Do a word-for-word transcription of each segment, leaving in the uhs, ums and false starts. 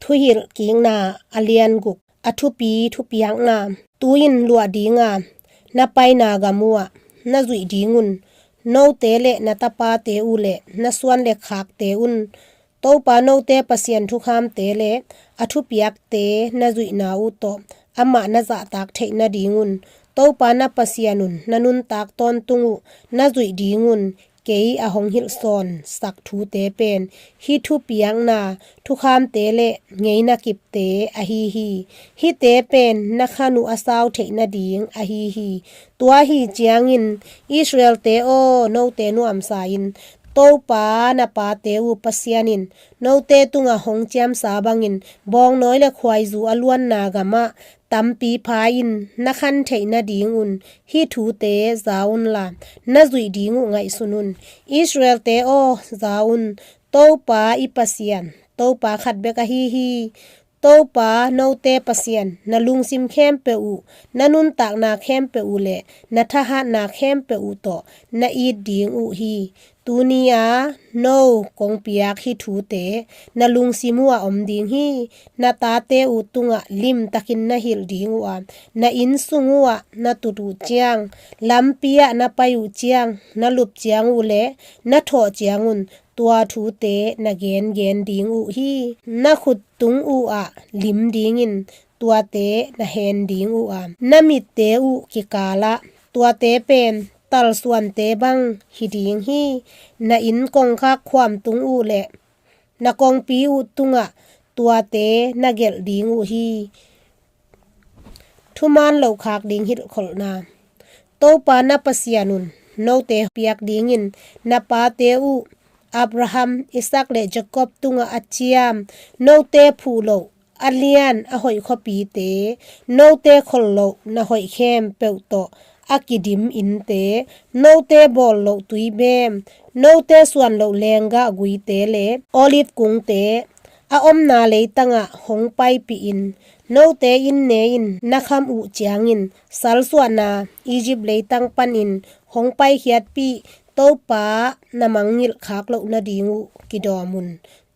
Thuhilhkikna a lian guk. A thupi thupiakna. Tu-in luah dinga na paina gam uhah na zuih dingun, note le na tapate uh le na suan le khakte un Topa note Pasian thukhamte le a thupiakte na zuihna uh tawh amah na zahtak theih nadingun, Topa na Pasian un na nuntak tawntung uh na zuih dingun, kei a hong hilhsawnsak thute pen hih thupiakna, thukhamte le ngeina kipte ahi hi. Hihte pen na khan uh a sau theih nading ahi hi. Tua ahi ciangin Israel-te aw, note nuamsa in, Topa na pate uh Pasian in note tungah hong ciamsa bangin bawngnawi le khuaizu a luanna gamah tampi pha-in na khan theih nadingun hih thute za unla, na zuih ding uh ngaihsun un. Israel-te aw, za un. Topa i Pasian, Topa khat bek ahi hi. Topa note Pasian, na lungsim khempeuh uh, na nuntakna khempeuh uh le na thahatna khempeuh uh tawh na it ding uh hi. Tuni-a no kong piak hih thute na lungsim uhah om ding hi. Na tate uh tungah limtakin na hilh ding uh a, na innsung uhah na tut uh ciang, lampi-ah na pai uh ciang, na lup ciang uh le na thawh ciangun tua thute na gengen ding uh hi. Na khut tung uhah lim dingin tuate na hen ding uh a, na mitte uh kikalah tuate pen talsuante bang hi ding hi. Na inn kongkhak khuam tung uh le na kongpi uh tungah tuate na gelh ding uh hi. Thuman loh khak ding hilhkholhna. Topa na Pasian un note piak dingin na pate uh Abraham, Isaac le Jacob tungah a ciam, note phuh loh a lian a hoih khuapite, note khol loh na hoih khempeuh tawh a kidim innte, note bawl loh tuibem, note suan loh lenggah guite le olive kungte a omna leitangah hong paipih in, note inn ne-in na kham uh ciangin salsuahna Egypt leitang panin hong paikhiatpih Topa na mangngilh khak loh nading uh kidawm un.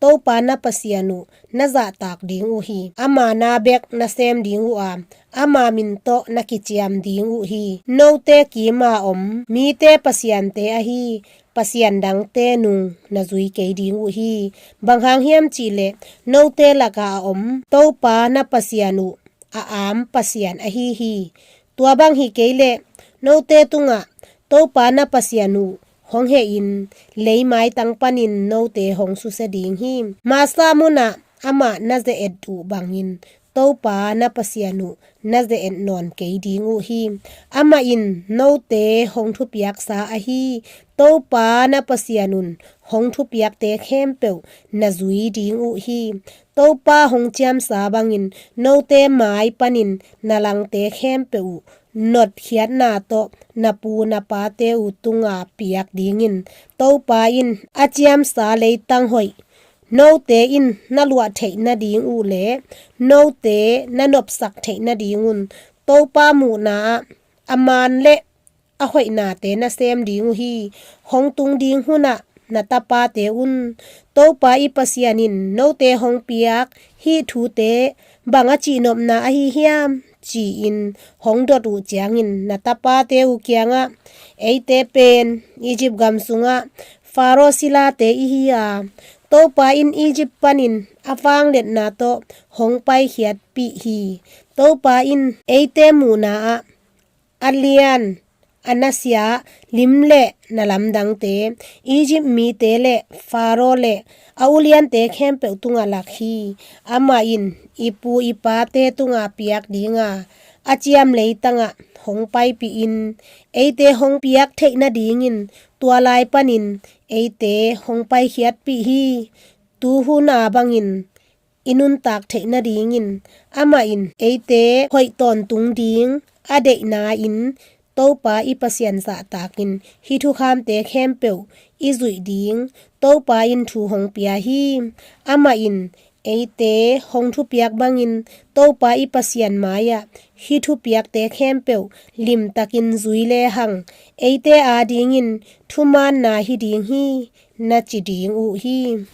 Topa na Pasian uh na zahtak ding uh hi. Ama na bek na sem ding uh a, ama min tawh na kiciam ding uh hi. Note kima om mite pasiante ahi pasian dangte nung na zui kei ding uh hi. Bang hang hiam cihleh note lakah a om Topa na Pasian uh a am Pasian ahi hi. Tua bang hi kei leh note tungah Topa na Pasian uh hong hehin lei maitang panin note hong susia ding hi. Masa munah amah na ze-et uh bangin Topa na Pasian uh na ze-et nawn kei ding uh hi. Amah in note hong thupiaksa ahi Topa na Pasian un hong thupiakte khempeuh na zui ding uh hi. Topa hong ciamsa bangin note mai panin na langte khempeuh uh notkhiatna tawh na pu na pate uh tunga piak dingin Topa in a ciamsa leitang hoih note in na luah theih nading uh le note na nopsak theih nadingun Topa muhna ah a man le a hoihnate na sem ding uh hi. Hong tung ding hunah na tapate un, Topa i Pasian in note hong piak hih thute bang a cihnopna ahi hiam, ci-in hong dot uh ciangin na tapate uh kiangah, eite pen Egypt gam sungah Faro silate i hi a, Topa in Egypt panin a vangliatna tawh hong paikhiatpih hi. Topa in eite muhna ah a lian a nasia lim le na lamdangte, Egypt mite le Faro le a uliante khempeuh tungah lak hi. Amah in i pu i pate tungah piak dinga a ciam leitangah hong paipih in, eite hong piak theih nadingin tua lai panin eite hong paikhiatpih hi. Tu hun a bangin i nuntak theih nadingin amah in eite hoih tawntung ding a deihna-in Topa i Pasian zahtakin hih thukhamte khempeuh i zuih ding Topa in thu hong pia hi. Amah in eite hong thupiak bangin Topa i Pasian mai-ah hih thupiakte khempeuh limtakin zui lehang eite adingin thumaanna hi ding hi, na ci ding uh hi.